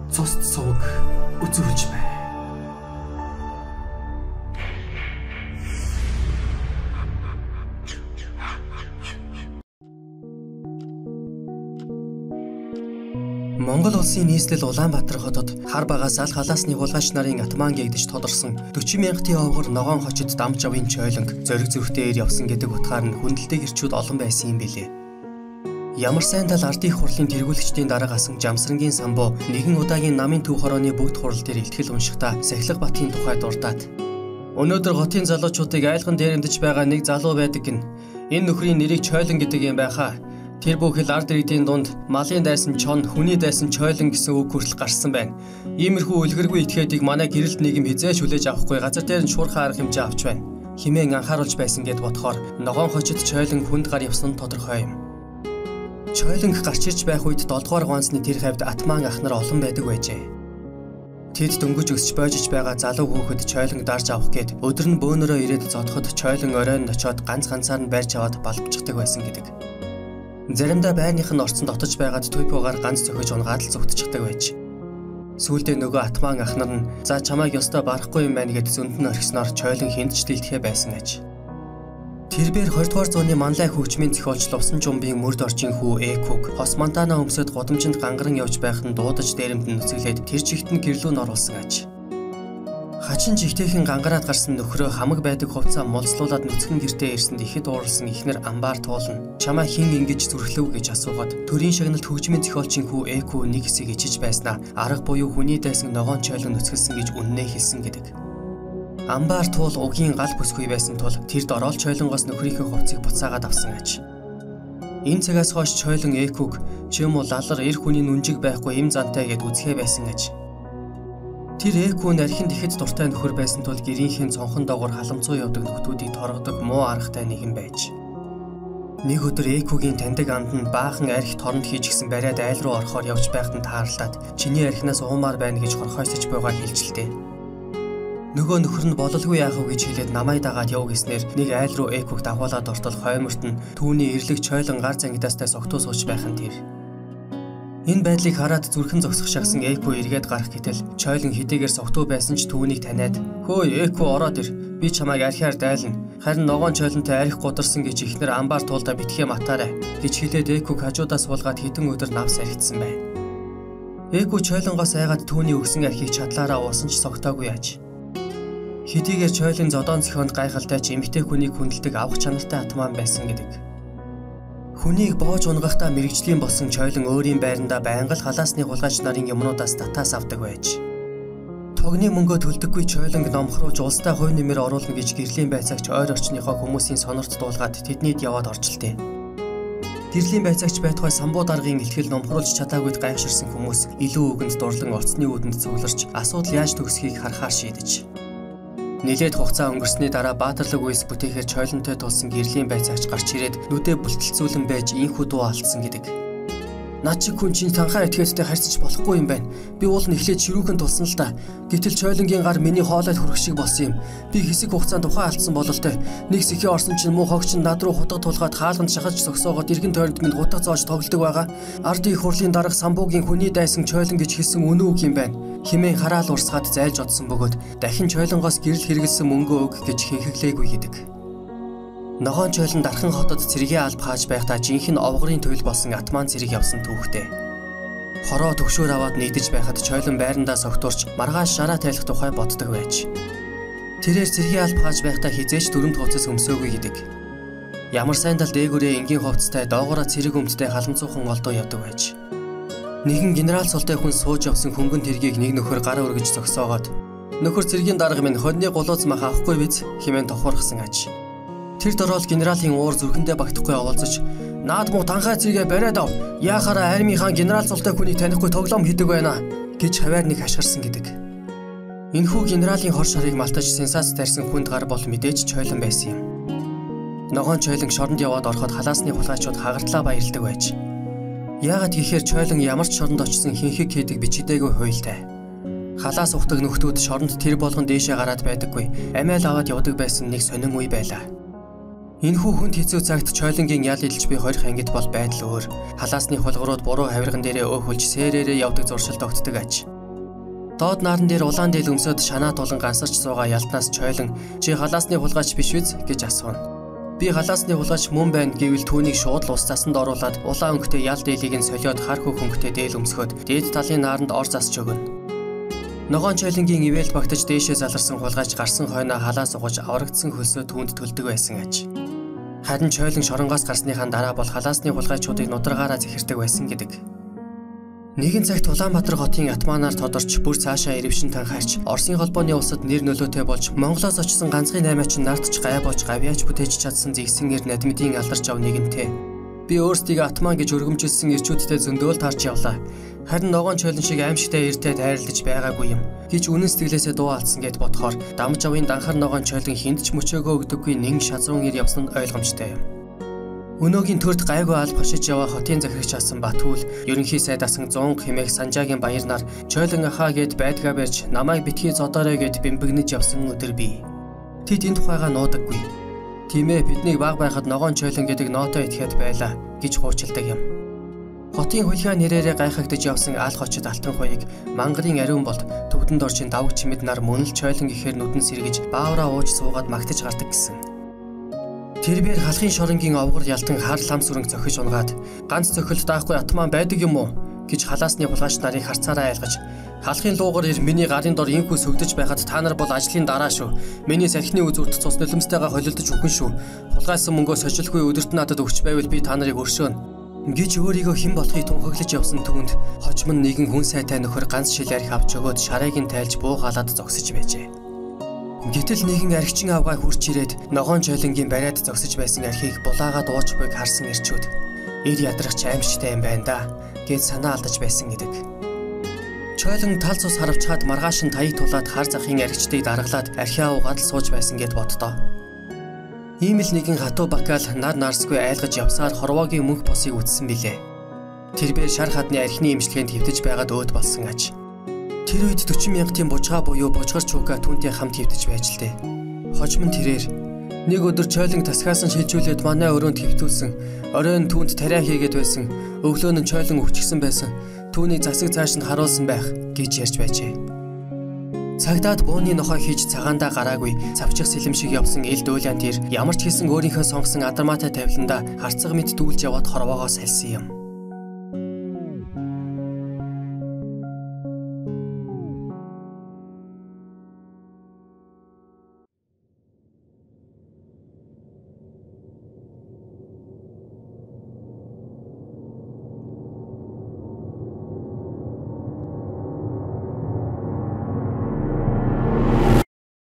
Цуст сувг үзүүлж байна. Монгол улсын нийслэл Улаанбаатар хотод хар багаас ал халаасны хулгайч нарын атман гэгдэж тодорсон 40 мянгатын овгор ногоон хочид дамж авын чойлонг зориг зүрхтэй ир явсан гэдэг утгаар нь хүндэлдэг ирчүүд олон байсан юм билээ. Ямар сайн тал ардын хурлын тэргүүлэгчдийн дарга асан Жамсрангийн самбуу нэгэн удаагийн намын төв хорооны бүгд хурал дээр илтгэл уншихдаа Сахилга Батын тухай дурдаад өнөөдөр хотын залуучуудыг айлган дээрэмдэж байгаа нэг залуу байдаг гин. Энэ нөхрийн нэрийг Чойлон гэдэг юм байхаа. Тэр бүхэл ард иргэдийн дунд малын дайсан чон, хүний дайсан чойлон гэсэн үг хүртэл гарсан байна. Иймэрхүү үлгэргүй этгээдийг манай гэрэлт нийгэм хизээч хүлээж авахгүй газар дээр нь шуурхай арга хэмжээ авч байна. Химээн анхааруулж байсан гэд бодохоор ногоон хочид чойлон хүнд гар явсан нь тодорхой юм. Чойлонг гарч ирж байх үед 7 дугаар гуансны тэр хавьд атман ах нар олон байдаг байжээ. Тэд дөнгөж өсч бойжиж байгаа залуу хүүхэд чойлонг дарж авах гээд өдөр нь бөөнөрөө ирээд зодоход чойлон оройн очоод ганц ганцаар нь барьж аваад балбчдаг байсан гэдэг. Заримдаа байрных нь орцонд отож байгаад туйпуугаар ганц зөхөж унгаад л зүгтчихдэг байж. Сүүлдээ нөгөө атман ах нар нь за чамайг ёстой барахгүй юм байна гэд зөнд нь орхисноор чойлон хинт ч дэлдэхэ байсан аж. Тэрбээр 20 дугаар зууны манлай хөгжмийн зохиолч Лувсан Жумбын мөрд орчин хүү Экүг хос Монтана өмсөд гудамжинд гангаран явж байхад нь дуудаж дээрэмд нь нүцгэлээд тэр чигт нь гэрлүү н оруулсан аж. Хачин жигтэйхэн гангараад гарсан нөхрөө хамаг байдаг хувцаа мулцлуулад нүцгэн гэртээ ирсэнд ихэд ууралсан эхнэр амбаар туулна. Чамаа хэн ингэж зүрхлэв гэж асуугаад төрийн шагналт хөгжмийн зохиолчийн хүү Эку нэг хэсэг ичиж байснаа арга буюу хүний дайсан ногоон чойлон нүцгэлсэн гэж үннээ хэлсэн гэдэг. Амбаар туул угийн гал бүсгүй байсан тул тэр дороол чойлонгоос нөхрийнхээ хувцсыг буцаагаад авсан аж. Энэ цагаас хойш чойлон Экүг ч юм уу лалар эр хүний нүнжиг байхгүй эм зантай гэд үзхээ байсан аж. Тэр Эку нь архинд ихэд дуртай нөхөр байсан тул гэрийнхээ цонхон доогуур халамцуу явдаг нөхдүүдийг торгодог муу аргатай нэгэн байж. Нэг өдөр Экүгийн таньдаг анд нь баахан арх торонд хийж гисэн бариад айл руу орохоор явж байхад нь тааралдаад чиний архинаас уумаар байна гэж хорхойсож буйгаа хэлжилтээ. Нөгөө нөхөр нь бололгүй яах вэ гэж хэлээд намайг дагаад яв гэснээр нэг айл руу Экүг дагуулад ортол хойморт нь түүний эрлэг чойлон гар зангидаастай согтуу сууч байх нь тэр. Энэ байдлыг хараад зүрхэн зогсох шахсан Эку эргээд гарах гэтэл чойлон хэдийгээр согтуу байсан ч түүнийг таниад "Хөөе Эку ороод ир. Би чамайг архиар дайлна. Харин ногоон чойлонтой арх гударсан гэж эхнэр амбаар туулдаа битгий матаарай" гэж хэлээд Экүг хажуудаас суулгаад хэдэн өдөр навс архитсан байна. Эку чойлонгоос айгаад түүний өгсөн архийг чадлаараа уусан ч согтоогүй аж. Хэдийгээр чойлон зодоон зохионд гайхалтай ч эмэгтэй хүнийг хүндэлдэг авах чанартай атман байсан гэдэг. Хүнийг боож унгахдаа мэрэгжлийн болсон чойлон өөрийн байрандаа байнга л халаасны хулгайч нарын юмнуудаас татаас авдаг байж. Тогны мөнгөө төлдөггүй чойлонг номхруулж улстай хувь нэмэр оруулна гэж гэрлийн байцаагч ойр орчныхоо хүмүүсийн сонорт дуулгаад тэднийд яваад оржилтээ. Гэрлийн байцаагч байтугай самбуу даргын илтгэл номхруулж чадаагүйд гайхширсан хүмүүс илүү үгэнд дурлан орцны үүдэнд цугларч асуудал яаж төгсөхийг харахаар шийдэж. Нилээд хугацаа өнгөрсний дараа Баатарлаг үес бүтээхээр чойлонтой тулсан гэрлийн байцаагч гарч ирээд нүдэ бүлтэлцүүлэн байж инхүү дуу алдсан гэдэг. Над чиг хүн чинь танхаа этгээдтэй харьцаж болохгүй юм байна. Би уул нь эхлээд ширүүхэн тулсан л да. Гэтэл чойлонгийн гар миний хоолойд хүрэх шиг болсон юм. Би хэсэг хугацаанд ухаан алдсан бололтой. Нэг сэхээ орсон чинь муу хогч нь над руу хутга тулгаад хаалганд шахаж зогсоогоод эргэн тойронд минь хутга зоож тоглодог байгаа. Ард их хурлын дарга самбуугийн хүний дайсан чойлон гэж хэлсэн үнэн үг юм байна. Химэн хараал урсгаад зайлж одсон бөгөөд дахин чойлонгоос гэрэл хэрэгэлсэн мөнгөө өг гэж хинхэглээгүй гэдэг. Ногоон чойлон Дархан хотод цэргийн алба хааж байхдаа жинхэнэ овгорын туйл болсон атман цэрэг явсан түүхтэй. Хороо төгшөөр аваад нэгдэж байхад чойлон байрандаа согтуурч маргааш шараа тайлах тухай боддог байж. Тэрээр цэргийн алба хааж байхдаа хизээч дүрэмт хувцас өмсөөгүй гэдэг. Ямар сайн тал дээгүүрээ энгийн хувцастай доогоороо цэрэг өмдтэй халамцуухан олдоо явдаг байж. Нэгэн генерал султай хүн сууж явсан хөнгөн тэргийг нэг нөхөр гар өргөж зогсоогоод нөхөр цэргийн дарга минь ходны гулууц мах авахгүй биз хэмээн тохуурхсан аж. Тэр дороол генералийн уур зүрхэндээ багтахгүй оволцож наад муу танхай цэргээ бариад ав. Яахаараа армийнхаа генерал султай хүнийг танихгүй тоглоом хийдэг байна гэж хаваар нэг хашгирсан гэдэг. Энэхүү генералийн хор шарыг малтаж сенсац тарьсан хүнд гар бол мэдээж чойлон байсан юм. Ногоон чойлон шоронд яваад ороход халаасны хулгайчуд хагартлаа баярлдаг байж. Яагаад гэхээр чойлон ямар ч шоронд очсон хинхэг хийдэг бичигдээгүй хуйлтай. Халаас ухдаг нөхдүүд шоронд тэр болгон дээшээ гараад байдаггүй. Амиал аваад явдаг байсан нэг сонин үе байлаа. Энэхүү хүнд хэцүү цагт чойлонгийн ял илж би 20 ангид бол байдал өөр. Халаасны хулгурууд буруу хавирган дээрээ өөхөлж сэрээрээ явдаг зуршил тогтдог аж. Доод нааран дээр улаан дээл өмсөд шанаа тулан гансарч суугаа ялтнаас Чойлон "Чи халаасны хулгайч биш үз?" гэж асууна. Би халаасны хулгайч мөн байна гэвэл түүнийг шууд л ус засанд оруулаад улаан өнгөтэй ял дээлийг нь солиод хар хөх өнгөтэй дээл өмсгөөд дээд талын нааранд ор засч өгнө. Ногоон Чойлонгийн ивэлд багтаж дээшээ заларсан хулгайч гарсан хойноо халаас угаж аврагдсан хөлсөө түүнд төлдөг байсан аж. Харин Чойлон шоронгоос гарсныхаа дараа бол халаасны хулгайчуудыг нударгаараа зэхэрдэг байсан гэдэг. Нэгэн цагт Улаанбаатар хотын атманаар тодорч бүр цаашаа ирвшин танхаарч Оросын холбооны улсад нэр нөлөөтэй болж Монголоос очсон ганцхан наймаачин нарт ч гай болж гавьяач бүтээж чадсан зэгсэн эр надмидын алдарч ав нэгэнтэй. Би өөрсдийгөө атман гэж өргөмжилсөн ирчүүдтэй зөндөөл таарч явлаа. Харин ногоон Чойлон шиг аимшигтай эртэй тайрлаж байгаагүй юм гэж үнэн сэтгэлээсээ дуу алдсан гэд бодохоор дамж авын данхар ногоон Чойлон хүнд ч мөчөөгөө өгдөггүй нэн шазрун ир явсан нь ойлгомжтой юм. Өнөөгийн төрд гайгүй алба хошиж яваа хотын захирагч асан Батүл ерөнхий сайд асан 100 хэмээх Санжаагийн баярнаар Чойлон ахаа гэд байдгаа барьж намайг битгий зодоорой гэд бэмбэгнэж явсан өдөр бий. Тэд энэ тухайгаа нуудаггүй. Тийм ээ, биднийг баг байхад ногоон Чойлон гэдэг ноотоо итгэхэд байлаа гэж хуучилдаг юм. Хотын хулгай нэрээрээ гайхагдаж явсан аал хочид алтан хуйг мангарын ариун болд төвдөн доржийн давг чимэд нар мөн л Чойлон гэхээр нүдэн сэргэж баавраа ууж суугаад магтаж гардаг гэсэн. Тэрбээр халахын шоронгийн овгор ялтан хар лам сүрэнг зохиж унгаад ганц цохилт даахгүй атман байдаг юм уу гэж халаасны хулгайч нарыг харцаараа айлгаж халахын луугар ир миний гарын дор инхүү сөгдөж байхад та нар бол ажлын дараа шүү. Миний салхины үзүүрт цус нулимстайгаа холилдож үхэн шүү. Хулгайлсан мөнгөө сошилгүй өдөрт надад өгч байвал би та нарыг өршөөнө гэж өөрийгөө хэн болохыг тунхаглаж явсан түүнд хожим нь нэгэн хүн сайтай нөхөр ганц шил архи авч өгөөд шарайг нь тайлж буу халаад зогсож байжээ. Гэтэл нэгэн архичин авгай хурч ирээд ногоон Чойлонгийн бариад зогсож байсан архийг булаагаад ууж буйг харсан ирчүүд ир ядрахч аимшигтай юм байна да гэд санаа алдаж байсан гэдэг. Чойлон тал цус харавчхаад маргааш нь таяг тулаад хар захын архичдыг даргалаад архиа уугаад л сууж байсан гэд боддоо. Ийм л нэгэн хатуу бакал нар нарсгүй айлгаж явсаар хорвоогийн мөнх босыг үтсэн билээ. Тэрбээр шар хадны архины имчилгээнд хэвтэж байгаад өөд болсон аж. Тэр үед 40 мянгатын бужгаа буюу бужгар чуука түүнтэй хамт хэвтэж байж л дээ. Хожим нь тэрээр нэг өдөр Чойлон тасгаасан шилжүүлээд манай өрөөнд хэвтүүлсэн. Оройн түүнд тариа хийгээд байсан. Өглөө нь Чойлон өвчгсөн байсан. Түүнийг засаг цааш нь харуулсан байх гэж ярьж байжээ. Цагдаад бууны нохой хийж цагаандаа гараагүй цавчих сэлэм шиг явсан эл дуулаан тэр ямар ч хийсэн өөрийнхөө сонгосон адармаатай тавиландаа харцаг мэт дүүлж яваад хорвоогоо сальсан юм.